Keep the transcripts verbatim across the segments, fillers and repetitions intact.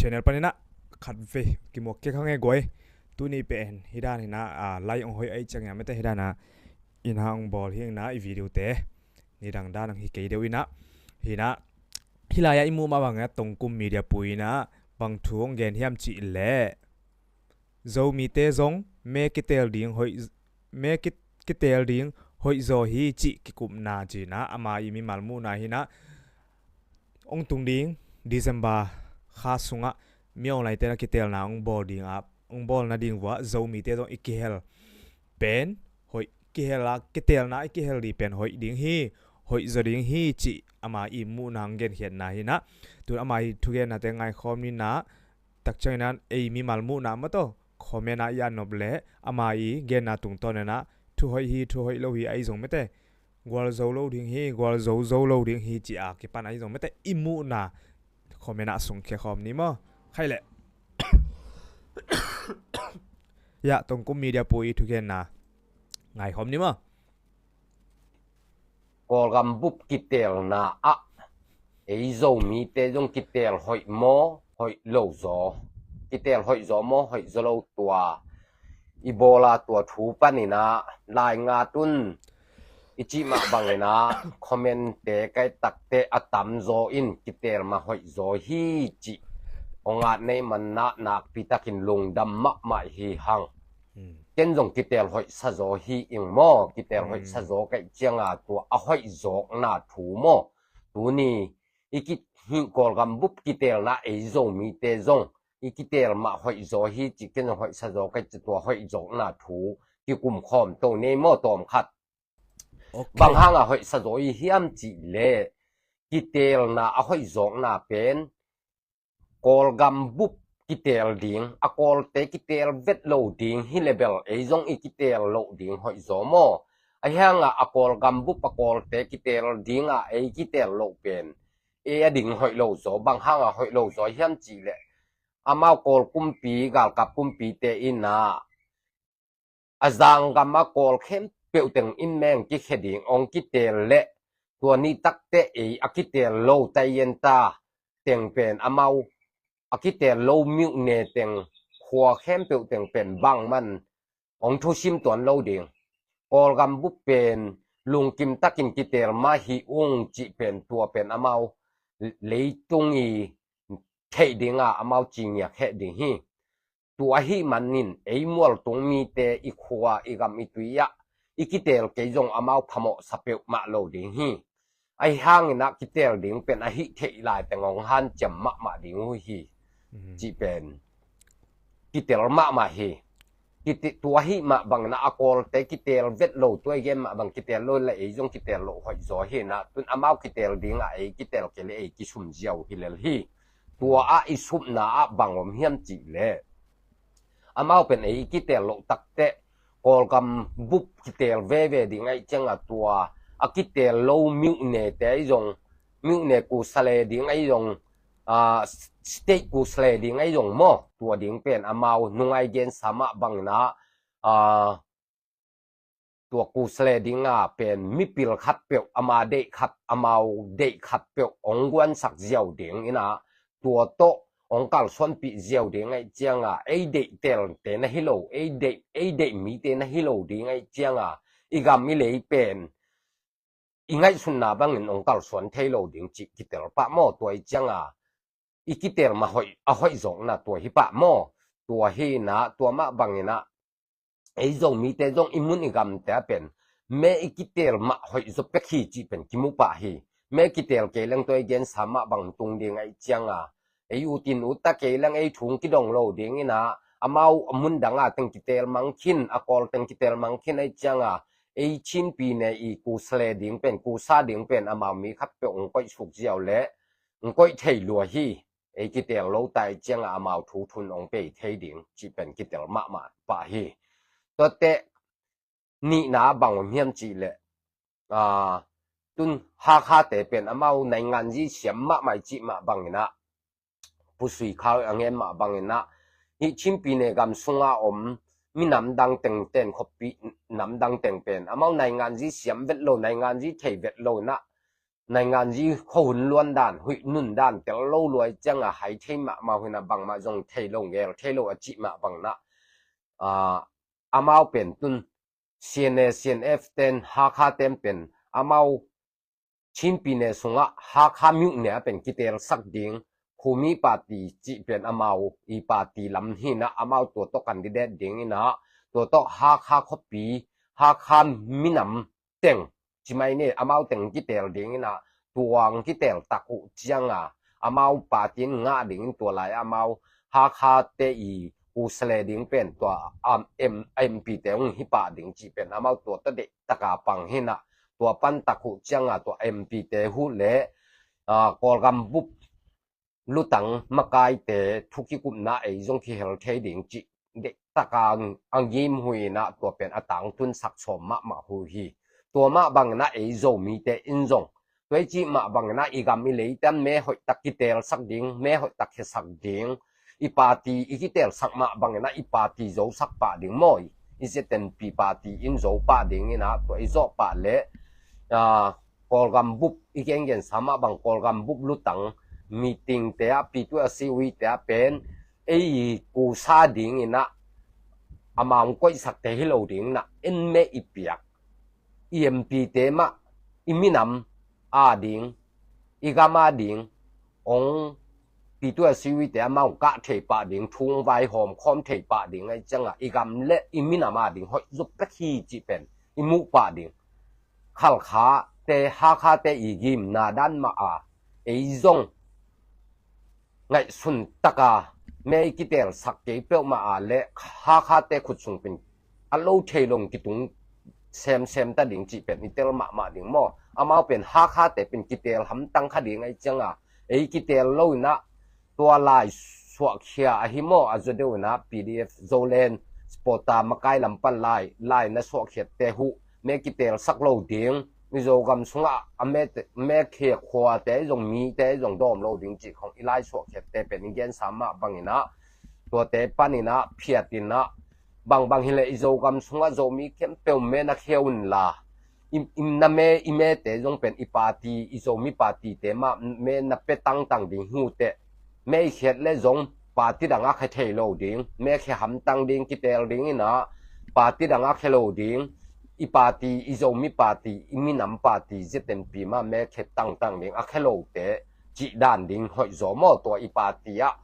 channel paninah khat vei kimuak kei kha nge guai. Tuni pen hi dan hinah, a, lai ong hoih ahi ciangin a mete hi danah ina ong bawl hi inah i video te nidang dan ang hi kei deuh inah. Hinah, hi lai-ah i muh mah bangah Tongkum Media pui inah bang thu ong gen hiam cih leh, Zomite zong me kiteel ding hoih, me ki, kiteel ding hoih zaw hi cih kikupna cinah ama i mimal muhna hinah ong tung ding December kha sungah mi ong laite na kiteelna ong bawl ding ah, ong bawl nading vuah Zomite zong i kihel pen hoih, kihel a kiteelna i kihel ding pen hoih ding hi, hoih zaw ding hi cih ama i muhna ong genkhiatna hinah. Tun ama i thugennate ngaikhawm ninah, takcianginah ei mimal muhna mataw comment ah i an nop leh ama i genna tungtawn inah thu hoih hi, thu hoih lo hi ahi zong mete, gual zo lo ding hi, gual zo zo lo ding hi ci a kipan ahi zong mete i muhna comment ah sungkhia khawm ni maw. Khaih leh. Ya, Tongkum Media pui i thugenna ngaikhawm ni maw. Kawlgam bup kiteelna ah ei Zomite zong kiteel hoih maw, hoih lo zaw? Kiteel hoih zaw maw, hoih zaw lo, tua i bawla tua thu paninah lai ngat un i cih mah banginah comment te kai takte a tamzaw in kiteel mah hoih zaw hi cih ong ngat nei manah nakpitakin lungdam mahmah hi hang. Hmm. Ken zong kiteel hoih sa zaw hi ing maw, kiteel hoih sa zaw kaih cianga tua a hoih zawkna thu maw? Tuni i ki, hih Kawlgam bup kiteelna ei Zomite zong i kiteel mah hoih zaw hi cih ken zong hoih sa zaw kaih ci, tua hoih zawkna thu kikum khawm to nei maw tawm khat. Ok. Bang hanga hoih sa zaw i hiam cih leh, kiteelna a hoih zawkna pen Kawlgam bup kiteel ding, a Kawlte kiteel vet lo ding hi leh bel ei zong i kiteel loh ding hoih zaw maw? Ahi hanga a Kawlgam bup a Kawlte kiteel dinga ei kiteel loh pen ei a ding hoih lo zaw. Bang hanga hoih lo zaw hiam cih leh, amau Kawl kumpi, galkap kumpite inah a zanggam a Kawl khempeuh teng in meng kikhia ding ong kiteel leh, tua ni takte ei a kiteel lo taienta teng pen amau a kiteel lo myone teng, khua khempeuh teng pen bangman ong thusim tuan lo ding. Kawlgam bup pen lungkim takin kiteel mah hi ung cih pen tua pen amau leitung i theih dinga amau cingiak heh ding hi. Tua ahih manin ei mualtung mite i khua, i gam, i tui ah i kiteel kei zong amau phamawhsa peuhmah lo ding hi. Ahi hanginah kiteel ding pen ahi theih lai teng ong hanciam mahmah ding uh hi. Mhm. Cih pen kiteel mahmah hi. Kiti, tua ahih mah banginah a Kawlte kiteel vet lo, tua i gen mah bang kiteel lo leh ei zong kiteel loh hoih zaw hinah, tun amau kiteel dingah ei kiteel kei leh ei kisum ziau hi lel hi. Tua ah i supna ah bang om hiam cih leh, amau pen ei kiteel loh takteh Kawlgam bup kiteel veve ding aih cianga tua a kiteel lo myone te ahi zong, myone kusa le ding ahi zong, a, state kusa le ding ahi zong maw, tua ding pen amau nungai gensa mah banginah, a, tua kusa le dinga pen mipil khatpeuh, ama deih khat, amau deih khatpeuh ong guansak ziau dinginah, tua tawh ong kalsuanpih ziau ding aih cianga, ei deih teelte na hi lo, ei deih, ei deih mite na hi lo ding aih cianga, i gam i lei pen i ngaihsunna bangin ong kalsuan thei lo ding cih kiteel pah maw? Tua i cianga i kiteel mah hoih, a hoih zawkna tua hi pah maw? Tua hinah, tua mah banginah ei Zomite zong i mun i gamte ah pen me i kiteel mah hoih zaw pek hi cih pen kimu pah hi. Me kiteel kei leng tua i gensa mah bang tung ding aih cianga, ei ut in ut ta kei leng ei thu kidong lo dinginah, amau a mun danga teng kiteel mang khin, a Kawl teng kiteel mang khin aih cianga, ei Chin pyine i kusa le ding pen, kusa ding pen amau mi khatpeuh ong koih suk ziau leh ong koih thei lua hi. Ei kiteel lo ta i cianga amau thu thun ong pei thei ding cih pen kiteel mahmah pah hi. Tuate nihna bang om hiam cih leh, a, tun Hakhate pen amau nainganzi siam mahmah i cih mah banginah, Pu Sui Khau a ngen mah banginah, hih Chin pyine gam sunga om minam dang teng, ten khoppi nam dang teng pen amau nainganzi siam vet lo, nainganzi thei vet lo inah, nainganzi khuahun luan dan, huih nun dan tel lo luai cianga hai thei mahmah uh hi na, bangmah zong thei lo, gel thei lo a cih mah bangin ah, amau pen tun C N A, C N F ten, Hakha ten pen amau Chin pyine sungah Hakha myone a pen kitelsak ding, Khumi party cih pen amau i party lam hi na, amau tua tawh candidate ding hi na, tua tawh Hakha khuapi, Hakha minam teng, ci mai ni, amau teng kitel ding hi na, tua kitel tak uh cianga amau party in ngah ding in, tua lai amau Hakha te i kusale ding pen tua, um, M-, M P te hong hi pah ding cih pen amau tua tawh deih taka pang hi na, tua pan tak uh cianga tua M P te huh le, ah, Kawlgam bup lutang makaite thu kikupna ei zong kihel thei ding cih deih taka a ngim uh hi na, tua pen a tangtun sak sawm mahmah uh hi. Tua mah bangin ah ei Zomite in zong tua i cih mah bangin ah i gam i leite an me hoih tak kitelsak ding, me hoih tak khiasak ding, i party i kitelsak mah bangin ah i party zosak pah ding maw, i Z N P party in zo pah ding hi na, tua i zawh pah le, ah, Kawlgam bup i gengensa mah bang Kawlgam bup lutang meeting te ah, P two C U te ah pen ei i kusa ding hi na, amau hong koihsak te hi lo ding hi na, en me i piak i M P te mah, i minam a ding, i gam a ding, hong P two C U te amau hong kah thei pah ding, thu hong vaihawm khawm thei pah ding ahih cianga i gam le i minam a ding hoih zaw pek hi cih pen i muh pah ding. Khalkha te, Hakha te i gimna dan mah a ei zong ngaihsun taka me i kitelsak kei peuhmah a le Hakha te khut sung pen a lo thei lo kitung semsem ta ding cih pen i tel mahmah ding maw. Amau pen Hakha te pen kitel hamtang kha ding ahih cianga ei kitel lo hi na, tua lai suahkhia ahi maw, a zaw deuh hi na, P D F Zoland supporter makai lam pan lai, lai na suahkhiat te huh me kitelsak lo ding, Mizo gam sungah a me, me khia khuate zong, mite zong dawm lo ding cih khong i lai suahkhiat te pen i gensa mah bangin ah, tuate panin ah phiatin ah, bangbang hileh i Zogam sungah Zomi khempeuh me na khia un la, i, i na me, i mete zong pen i party, i Zomi party te mah me na pia tangtang ding hi uh teh. Me i khiat le zong party dang a khia thei lo ding, me khia hamtang ding, kitel ding hi na, party dang a khia lo ding, i party, i Zomi party, i minam party Z N P mah me khia tangtang ding, a khia lo te cih dan ding hoih zaw maw, tua i party ah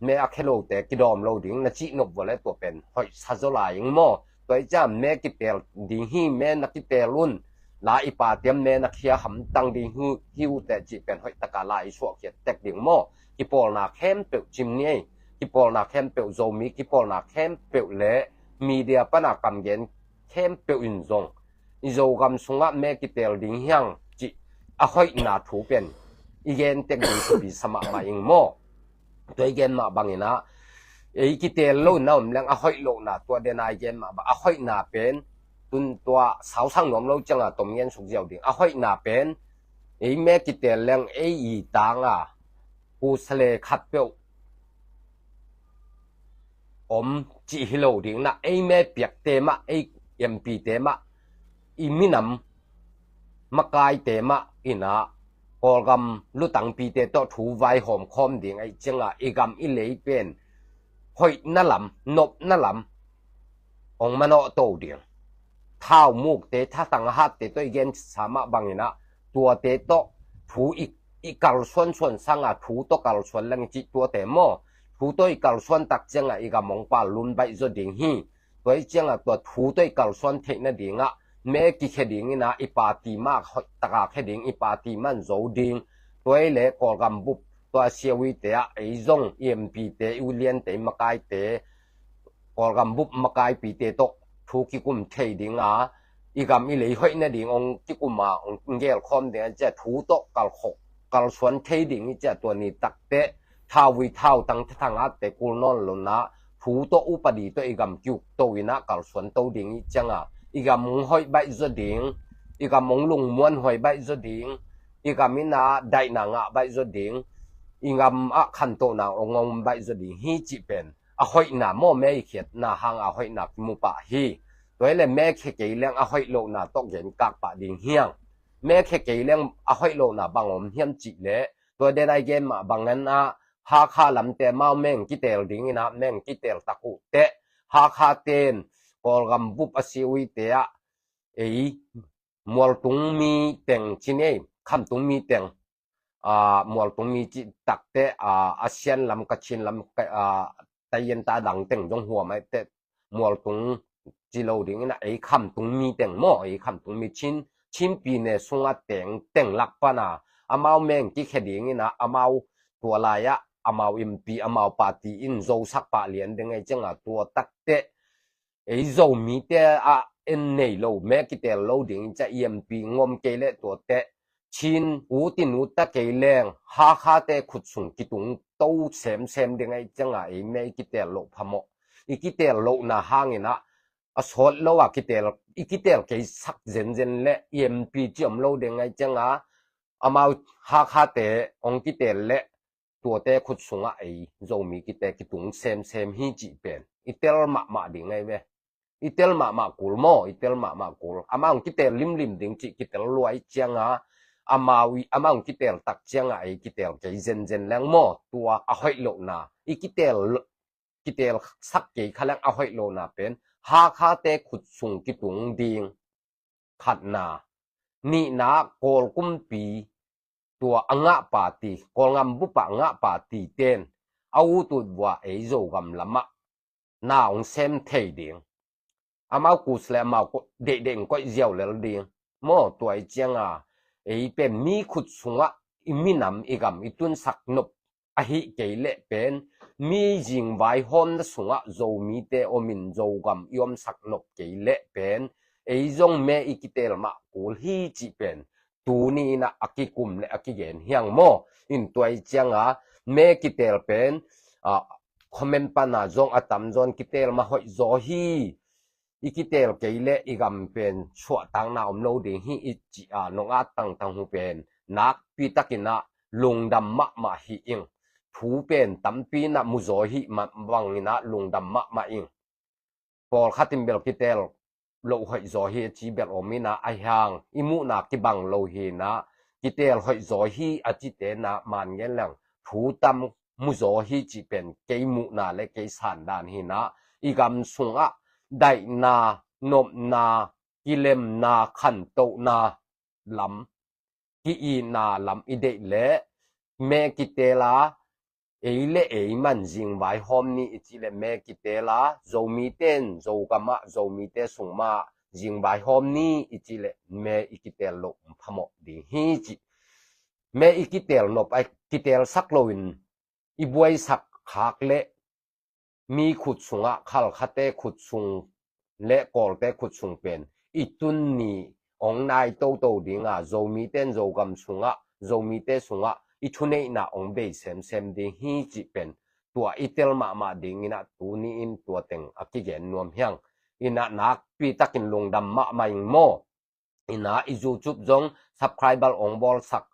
me a khia lo te kidawm lo ding na cih nop vua le tua pen hoih sa zaw lai ing maw. Tua i ciang me kitel ding hi, me na kitel un la, i party ah me na khia hamtang ding hi, hi uh teh cih pen hoih taka la i suahkhiat tek ding maw. Kipawlna khempeuh cim ni ei, kipawlna khempeuh Zomi, kipawlna khempeuh le media pana kamgen khempeuh in zong i Zogam sungah me kitel ding hi hang cih a hoihna thu pen i gen tek ding thupi sa mahmah ing maw. Tua i gen mah bangin ah ei kitel lo na om leng a hoih lohna tua dena i gen mah bang a hoihna pen tun tua sausang nuam lo cianga tom gen suk ziau ding. A hoihna pen ei me kitel leng ei i tanga kusale khatpeuh om cih hi lo ding na, ei me piakte mah, ei M P te mah, i minam makaite mah in ah Kawlgam lutangpite tawh thu vaihawm khawm ding ahih cianga i gam i lei pen hoihna lam, nopna lam hong manawh to ding. Thau mukte, thatang a hatte tawh i gensa mah bangin ah tuate tawh thu i, i kalsuan suan sanga thu tawh kalsuan leng i cih tuate maw. Thu tawh i kalsuan tak cianga i gam hong pal lum baih zaw ding hi. Tua i cianga tua thu tawh i kalsuan theih nadingah me kikhia ding hi na, i party mah hoih taka khia ding, i party man zo ding. Tua i le Kawlgam bup tua siawite ah ei zong i M P te, i uliante, i makaite, Kawlgam bup makaipite tawh thu kikum thei dinga i gam i lei hoih nading hong kikum a hong gelkhawm ding a cia thu tawh kalkhok, kalsuan thei ding i cia tua ni takteh thauvui thautang thatang atte kul nawn lona thu tawh upadi tawh i gam kiuk to in ah kalsuan to ding i cianga i gam hong hoih baih zaw ding, i gam hong lungmuan huai baih zaw ding, i gam in ah daihna ngah baih zaw ding, i gam ah khantohna hong om baih zaw ding hi cih pen a hoihna maw, me i khiatna hanga a hoihna kimu pah hi. Tua i le me khia kei leng a hoih lohna tawh gen kak pah ding hi hang. Mekhia kei leng a hoih lohna bang om hiam cih leh, tua den a i gen mah bangin ah, Hakha lamte amau meng kitel dingin ah, meng kitel tak uh teh, Hakha ten Kawlgam bup a si uite ah, ei, mualtung mi teng ci nei, khamtung mi teng, a, mualtung mi cih takteh, a, Asian lam, Kachin lam, ka, a, Taiyen ta dang teng zong huam ai teh, mualtung ci lo dingin ah, ei khamtung mi teng maw, ei khamtung mi Chin, Chin pine sungah teng, teng lak pana, amau meng kikhia dingin ah, amau tua lai-ah, amau M P, amau party in zosak pah lian ding ai cianga tua takteh, ei Zomite ah en nei lo, me kitel lo ding cia E M P ngom kei leh tuate, Chin ut in ut ta kei leng, Hakhate khut sung kitung to semsem ding ai cianga ei me i kitel loh phamawh. I kitel lohna hangin ah, a sawt lo a kitel, i kitel kei sak zenzen leh E M P ci om lo ding ai cianga, amau Hakhate ong kitel leh, tuate khut sungah ei Zomi kite kitung semsem hi cih pen i tel mahmah ding ai ve. I tel mahmah kul maw, i tel mahmah kul. Amau kitel limlim ding cih kitel luai cianga, amau i, amau kitel tak cianga ei kitel kei zenzen leng maw, tua a hoih lohna, i kitel, kitel sak kei kha leng a hoih lohna pen, Hakhate khut sung kitung ding. Khatna, nihna, Kawl kumpi tua a ngah party, Kawlgam bupa a ngah party ten a ut ut vua ei Zogam lamah na ong sem thei ding. Amau kus le amau ko-, deihdeih ong koih ziau lel ding. Maw tua i cianga, ei pen mi khut sungah i minam i gam i tunsak nop ahih kei leh pen, mi zingvaihawmna sungah Zomite omin Zogam i omsak nop kei leh pen, ei zong me i kitel mah kul hi cih pen, tuni inah a kikum le a kigen hiang maw. In tua i cianga, me kitel pen, a, comment pana zong a tamzawn kitel mah hoih zaw hi. I kitel kei leh i gam pen suahtakna om lo ding hi i cih a nong at tangtang uh pen, nakpi takinah lungdam mahmah hi ing. Thu pen tampi inah muzaw hi mah banginah lungdam mahmah ing. Pawlkhat in bel kitel loh hoih zaw hi a ci bel om inah, a hiang i muhna kibang lo hinah, kitel hoih zaw hi a cite inah man ngen leng, thu tam muzaw hi cih pen kei muhna le kei sandan hinah, i gam sungah daihna, nopna, kilemna, khantohna lam, ki-itna lam i deih leh, me kitel a, ei le ei man zingvaihawm ni i cih leh me kitel a, Zomite in Zogam ah, Zomite sung mah zingvaihawm ni i cih leh me i kitel loh phamawh ding hi cih. Me i kitel nop a kitel sak loin i buaisak khak leh mi khut sungah, Khalkhate khut sung le Kawlte khut sung pen i tun ni ong nai toto dinga, Zomite in Zogam sungah, Zomite sungah i thuneihna ong bei semsem ding hi cih pen tua i tel mahmah dinginah tuni in tua teng a kigen nuam hiang. Inah nakpi takin lungdam mahmah ing maw. Inah i YouTube zong subscriber ong bawlsak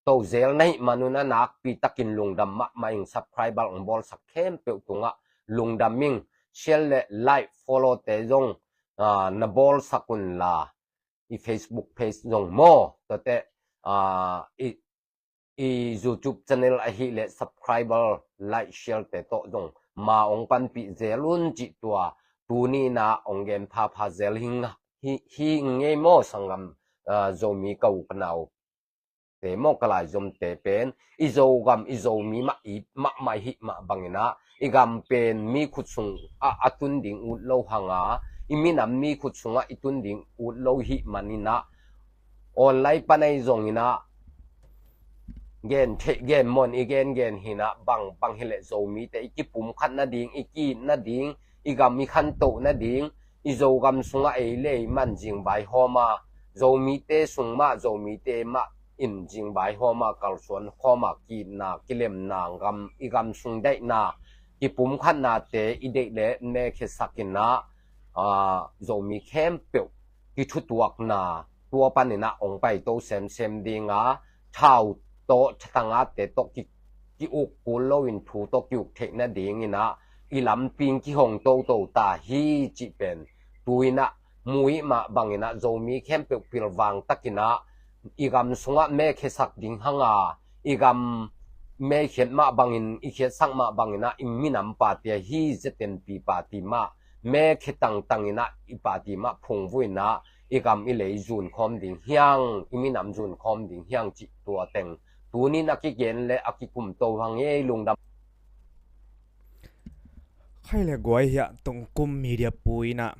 to zel na hih manun a nakpi takin lungdam mahmah ing. Subscriber ong bawlsak khempeuh tungah lungdam ing. Share le like, follow te zong, ah, na bawlsak unla, i Facebook page zong maw, tuate, ah, i i YouTube channel ahih leh subscriber, like, share te tawh zong ma ong panpih zel un cih tua tuni inah ong gen phapha zel hi, hi, hi ngei maw sanggam, ah, Zomi ka u ka nau te maw, ka laizom te pen i Zogam i Zomi mah i mahmah i hih mah banginah i gam pen mi khut sung ah a tun ding ut lo hanga, i minam mi khut sungah i tun ding ut lo i hih maninah online pan ahi zonginah gen theih gen mawn i gengen hinah bang bang hileh Zomite i kipumkhat nading, i ki-it nading, i gam i khantoh nading, i Zogam sungah ei le ei man zingvaihawm a, Zomite sung mah Zomite mah in zingvaihawm a, kalsuan khawm a, ki-itna, kilemna, gam, i gam sung daihna, kipumkhatnate i deih leh me khiasak inah, ah, Zomi khempeuh kithutuakna tua paninah ong paito semsem dinga, thau tawh thatangate tawh ki, ki-uk kul loin thu tawh ki-uk theih nadinginah i lampi ong kihong toto ta hi cih pen tu inah mu i hih mah banginah Zomi khempeuh pilvang takinah i gam sungah me khiasak ding hanga, i gam me khiat mah bangin, i khiatsak mah bangin ah i minam party ahi ZNP party mah me khia tangtang in ah i party mah phungvuh in ah i gam i lei zunkhawm ding hiang, i minam zunkhawm ding hiang cih tua teng tunin a kigen le a kikumto hang ei lungdam. Khai le guai hiah tungkum media pu in ah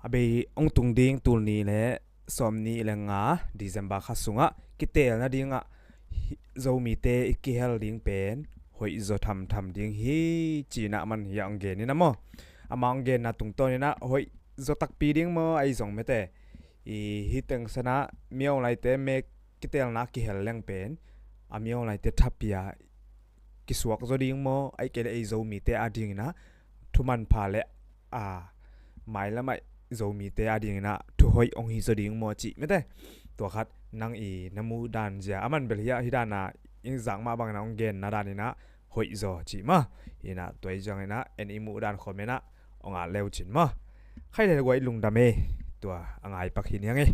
a bei ong tung ding tul ni le sawm ni le nga December kha sungah kitelna dingah hi-, Zomite i kihel ding pen hoih zaw thamtham ding hi, ci-in ah aman hiah ong gen in ah maw. Ama ong genna tungtawn in ah hoih zaw takpi ding maw, ahi zong mete i hi teng sanah Miao laite me kitelna kihel leng pen a Miao laite thapia kisuak zaw ding maw, ahih kei leh ei Zomite adingin ah thumanpha le a mailam ah Zomite adingin ah thuhoih ong hi zaw ding maw cih mete. Tua khat nang i na muh dan zia aman bel hiah hi dan ah i zak mah bangin ah ong genna dan in ah hoih zaw cih maw. In ah tua hi ciangin ah en i muh dan comment ah ong at leu cin maw. Khai le guai lungdam ei, tua a ngai pak hi niang ei.